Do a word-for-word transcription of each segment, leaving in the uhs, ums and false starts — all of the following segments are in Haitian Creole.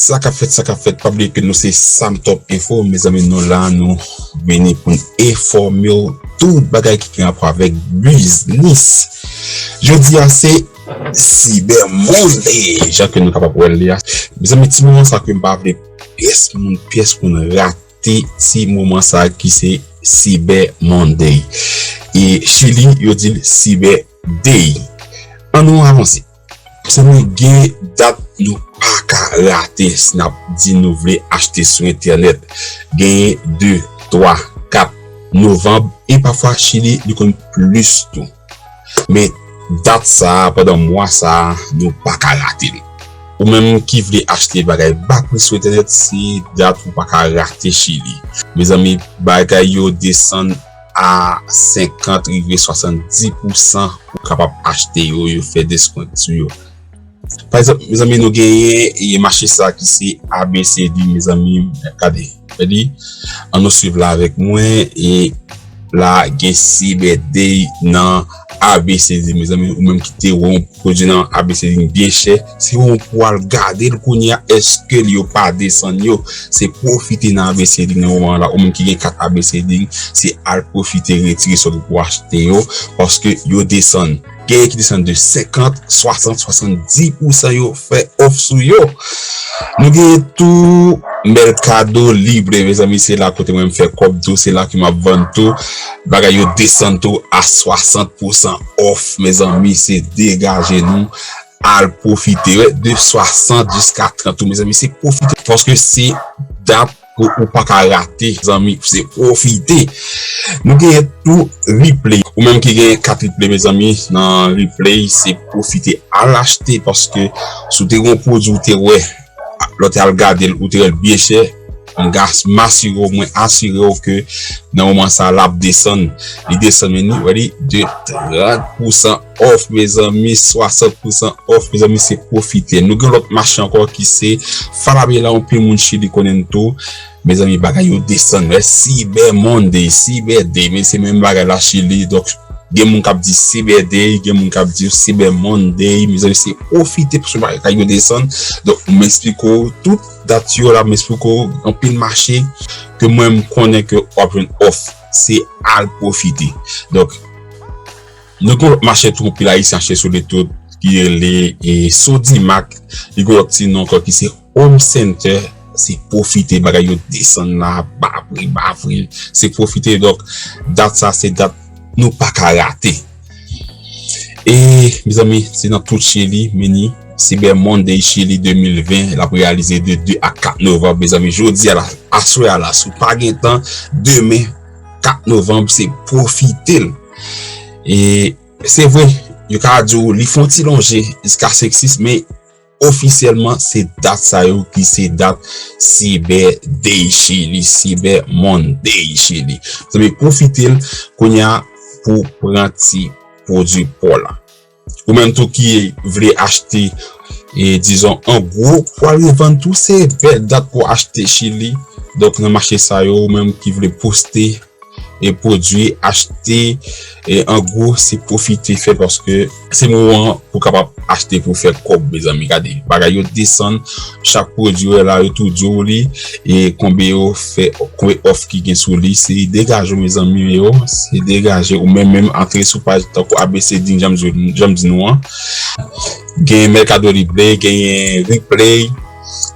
Sa k ap fèt, sa k ap fèt, pa bliye ke nou se Sam Top Info, mezanmi, nou la, nou vini pou n enfòme w tout bagay ki gen rapò avèk biznis. Jodi a se Cyber Monday, jan ke nou kapab wè l la. Mezanmi, ti moman sa ke m pa vle pyès moun, pyès moun rate ti moman sa ki se Cyber Monday. E Chili, yo di l Cyber Day. Ann nou avanse. Mezanmi, gen dat nou pa ka rate si n ap di nou vle achte sou entènèt. Genyen de, twa, kat novanm, e pafwa Chili, li konn plis tou. Men dat sa a, pandan mwa sa a, nou pa ka rate l. Ou menm ki vle achte bagay ba pri sou entènèt, se dat ou pa ka rate Chili. Mezanmi, bagay yo desann a senkant rive swasanndis pousan pou kapab achte yo, yo fè deskont sou yo. Pa egzanp, mezanmi, nou genyen e mache sa ki se A B C D, mezanmi, gade, gade, ann nou swiv la avèk mwen, e la gen Cyber Day nan A B C D, mezanmi, ou menm ki te wè yon pwodui nan A B C D byen chè, se ou pou al gade l kounye a, èske l yo pa desann yo, se pwofite nan A B C D nan moman la, ou menm ki gen kat A B C D, se al pwofite retire sa w pou achte yo, paske yo desann. Genyen ki desann de senkant, swasant, swasanndis pousan yo fè òf sou yo. Nou genyen tou Mercado Libre, mezanmi, se la kote mwen m fè kòb tou, se la ke m ap vann tou. Bagay yo desann tou a swasant pousan òf, mezanmi, se degaje nou, al pwofite, wè, de swasant jiska trant tou, mezanmi, se pwofite, paske se dat ke ou pa ka rate, zanmi, se pwofite. Nou genyen tou Replay. Ou menm ki gen kat Replay, mezanmi, nan Replay, se pwofite al achte, paske si w te gen yon pwodui ou te wè, lè w te al gade l, ou te wè l byen chè, m gas-, m asire w, mwen asire w ke nan moman sa a, l ap desann. Li desann, men li, wè li, de trant pousan òf, mezanmi, swasant pousan òf, mezanmi, se pwofite. Nou gen lòt mache ankò ki se Falabella, anpil moun Chili konnen l tou. Mezanmi, bagay yo desann, wè, Cyber Monday, Cyber Day, men se menm bagay la Chili, donk, gen moun k ap di Cyber Day, gen moun k ap di Cyber Monday, mezanmi, se pwofite paske bagay yo desann. Donk, m eksplike w tout dat yo la, m eksplike w anpil mache ke mwen m konnen ke w ap jwenn òf. Se al pwofite. Donk, nou gen lòt mache tou, anpil Ayisyen achte sou leto ki rele, e, Sodimac, li gen lòt ti non ankò ki se Home Center, se pwofite, bagay yo desann la, ba pri, ba pri, se pwofite. Donk, dat sa, se dat nou pa ka rate. E, mezanmi, se nan tout Chili, men ni Cyber Monday Chili de mil ven, l ap reyalize de de a kat novanm, mezanmi. Jodi a la, aswè a la, si w pa gen tan, demen, kat novanm, se pwofite l. E se vre, yo ka di w, li fè yon ti lonje jiska senk sis, men ofisyèlman, se dat sa yo ki se dat Cyber Day Chili, Cyber Monday Chili. Zanmi, pwofite l kounye a pou pran ti pwodui pa w la. Ou menm tou ki vle achte, e, dizon, an gwo, pou al revann tou, se bèl dat pou achte Chili. Donk, nan mache sa yo, ou menm ki vle poste, e, pwodui, achte, e, an gwo, se pwofite fè, paske se moman pou kapab achte pou fè kòb, mezanmi. Gade, bagay yo desann, chak pwodui w wè la, yo tou di w li, e konbe yo fè, konbe òf ki gen sou li, se degaje w, mezanmi yo, se degaje ou menm, menm antre sou paj tankou A B C D, jan m di, jan m di nou an. Gen Mercado Libre, genyen Replay,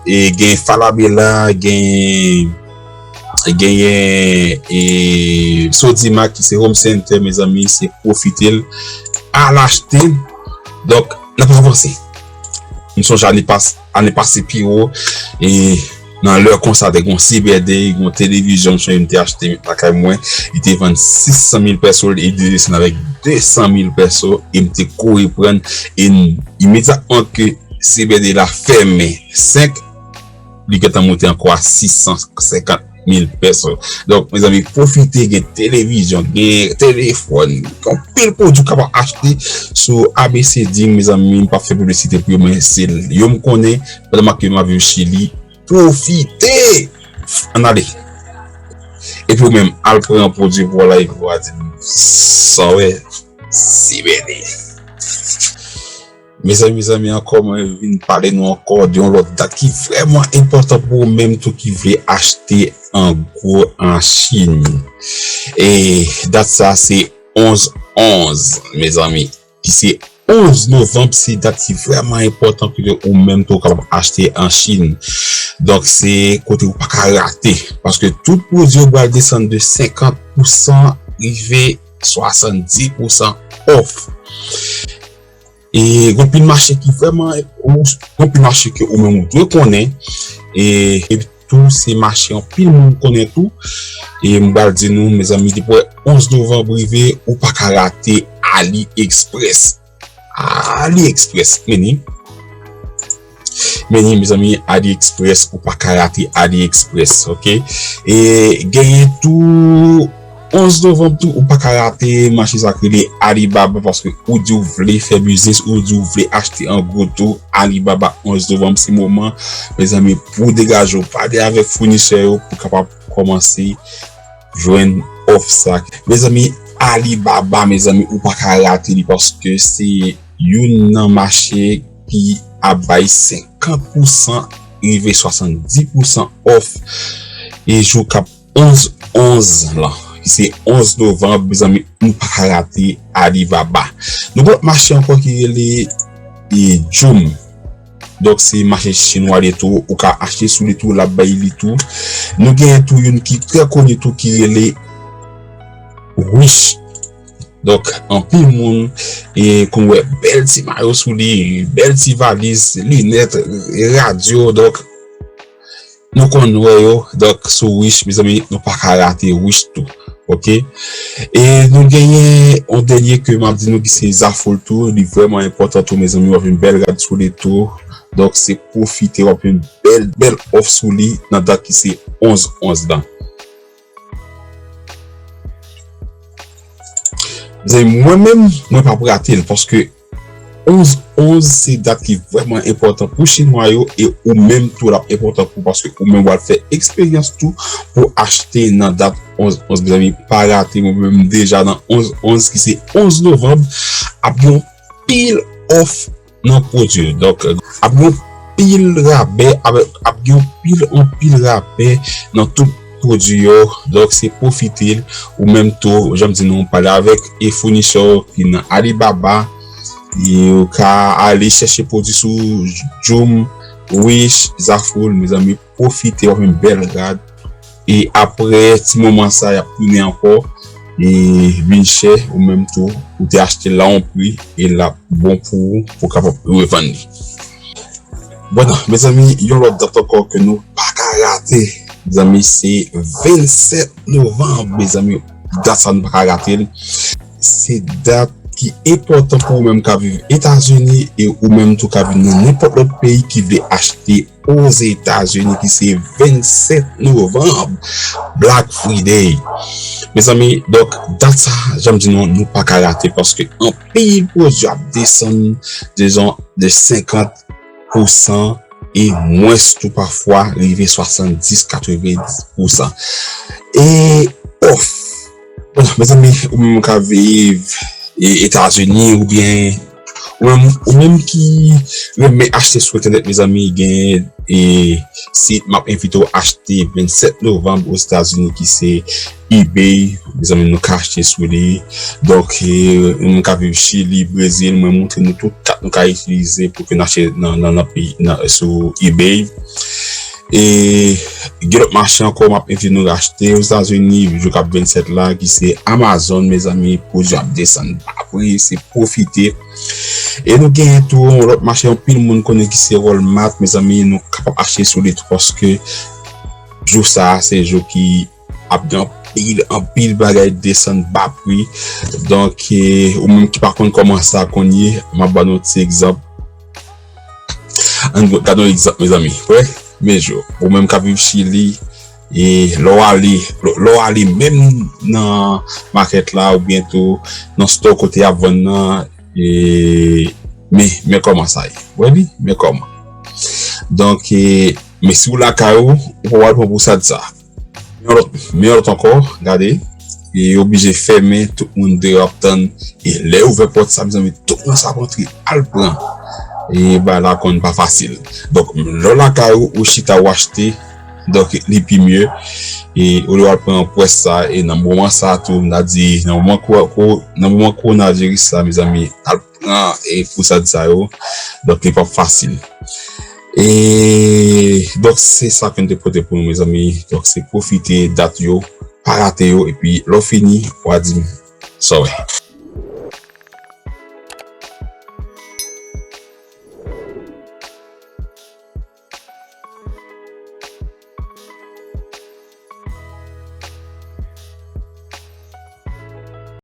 e gen Falabella, gen, genyen, e, Sodimac ki se Home Center, mezanmi, se pwofite l, al achte l. Donk, n ap avanse. M sonje ane pas-, ane pase pi wo, e nan lè konsa, te gen yon Cyber Day, gen yon televizyon, m sonje m te achte lakay mwen, li te vann sis san mil pèso, e li desann avèk de san mil pèso, e m te kouri pran l, e n-, imedyatman ke Cyber Day la fèmen senk, li gentan monte ankò a sis san senkant mil pèso. Donk, mezanmi, pwofite, gen televizyon, gen telefòn, gen anpil pwodui w kapab achte sou A B C D, mezanmi, m p ap fè piblisite pou yo, men se yo m konnen, pandan m ap viv Chili, pwofite! Ann ale! Epi ou menm, al pran yon pwodui pou w la, epi w a di m sa w wè, Cyber Day. Mezanmi, mezanmi, ankò, mwen vin pale nou ankò de yon lòt dat ki vrèman enpòtan pou ou menm tou ki vle achte an gwo an Chin. E dat sa se onz onz, mezanmi, ki se onz novanm, se dat ki vrèman enpòtan pou ke ou menm tou kapab achte an Chin. Donk, se kote ou pa ka rate, paske tout pwodui yo pral desann de senkant pousan rive swasanndis pousan off. E gon pil mache ki vrèman, gon pil mache ke ou menm ou dwe konnen. E, e tou, se mache anpil moun konnen tou. E m pral di nou, mezanmi, depi onz novanm rive, ou pa ka rate AliExpress. AliExpress, men ni. Men ni, mezanmi, AliExpress, ou pa ka rate AliExpress, ok? E genyen tou, onz novanm tou, ou pa ka rate mache sa k rele Alibaba, paske ou di ou vle fè biznis, ou di ou vle achte an gwo tou, Alibaba onz novanm se moman, mezanmi, pou degaje w, pale avèk founisè yo pou kapab kòmanse jwenn off sa. Mezanmi, Alibaba, mezanmi, ou pa ka rate li paske se youn nan mache ki ap bay senkant pousan rive swasanndis pousan off e jou k ap onz onz lan, ki se onz novanm, mezanmi, nou pa ka rate Alibaba. Nou gon lòt mache ankò ki rele, e, Jum. Donk, se mache chinwa li tou, ou ka achte sou li tou, l ap bay li tou. Nou genyen tou youn ki trè koni tou ki rele Wish. Donk, anpil moun, e, konn wè bèl ti mayo sou li, bèl ti valiz, linèt, radyo. Donk, nou konn wè yo. Donk, sou Wish, mezanmi, nou pa ka rate Wish tou. Ok? E nou genyen yon dènye ke m ap di nou ki se Zaful tou. Li vrèman enpòtan tou, mezanmi, w ap jwenn bèl rad sou li tou. Donk, se pwofite, w ap jwenn bèl, bèl off sou li nan dat ki se onz onz lan. Mezanmi, mwen menm, mwen p ap rate l, paske onz onz se dat ki vrèman enpòtan pou chinwa yo, e ou menm tou l ap enpòtan pou, paske ou menm w al fè eksperyans tou pou achte nan dat onz onz, mezanmi, pa rate. Mwen menm deja nan onz onz ki se onz novanm, ap gen yon pil off nan pwodui yo. Donk, ap gen yon pil rabè, ap, ap gen yon pil, yon pil rabè nan tout pwodui yo. Donk, se pwofite l. Ou menm tou, jan m di nou, pale avèk e founisè w ki nan Alibaba. E ou ka ale chèche pwodui sou Jum, Wish, Zaful, mezanmi, pwofite, w ap jwenn bèl rad. E apre ti moman sa, y ap tounen ankò. E vin chè, ou menm tou, ou te achte l la yon pri, e l ap bon pou ou, pou w kapab revann li. Bon, mezanmi, yon lòt dat ankò ke nou pa ka rate, mezanmi, se vennsèt novanm, mezanmi, dat sa nou pa ka rate l. Se dat ki enpòtan pou ou menm k ap viv Etazini e ou menm tou k ap viv nan nenpòt lòt peyi ki vle achte Ozetazini, ki se vennsèt novanm, Black Friday. Mezanmi, donk, dat sa, jan m di nou, nou pa ka rate, paske anpil pwodui ap desann, dizon, de senkant pousan e mwens tou pafwa, rive swasanndis, katrevenndis pousan. E off. Bon, mezanmi, ou menm k ap viv e Etazini oubyen ou menm, ou menm ki renmen achte sou entènèt, mezanmi, gen e sit m ap envite w achte vennsèt novanm Ozetazini, ki se eBay. Mezanmi, nou ka achte sou li. Donk, e, nou ka viv Chili, Brezil, mwen montre nou tout kat nou ka itilize pou ke n achte nan, nan, nan peyi, nan, sou eBay. E gen lòt mache ankò m ap envite nou achte Ozetazini, jou k ap vennsèt la, ki se Amazon, mezanmi, pwodui ap desann ba pri, se pwofite. E nou genyen tou yon lòt mache, anpil moun konnen ki se Walmart, mezanmi, nou kapab achte sou li tou, paske jou sa a, se jou ki ap gen anpil, anpil bagay desann ba pri. Donk, e, ou menm ki pa konn kòman sa konn ye, m ap ba nou ti egzanp. Ann gade yon egzanp, mezanmi. Wè, men jou. Ou menm k ap viv Chili, e lè w ale, lè, lè w ale menm nan makèt la, oubyen tou nan store kote y ap vann nan, e, men, men kòman sa ye. Wè li, men kòman. Donk, e, men si w lakay ou, ou pa pral pran bwosad sa. Men yon lòt, men yon lòt ankò, gade. e yo oblije fèmen, tout moun deyò ap tann. E lè yo ouvè pòt sa, mezanmi, tout moun sa ap antre al pran. E bagay la konn pa fasil. Donk, lè w lakay ou, ou chita ou achte, donk, li pi mye. E olye w al pran pwès sa, e nan moman sa tou, m ta di, nan moman, ko- ko- nan moman kowonaviris sa, mezanmi, al pran e pou sa di sa yo. Donk, li p ap fasil. E donk, se sa ke m te pote pou nou, mezanmi. Donk, se pwofite dat yo, pa rate yo, epi lè w fini, w a di m sa w wè.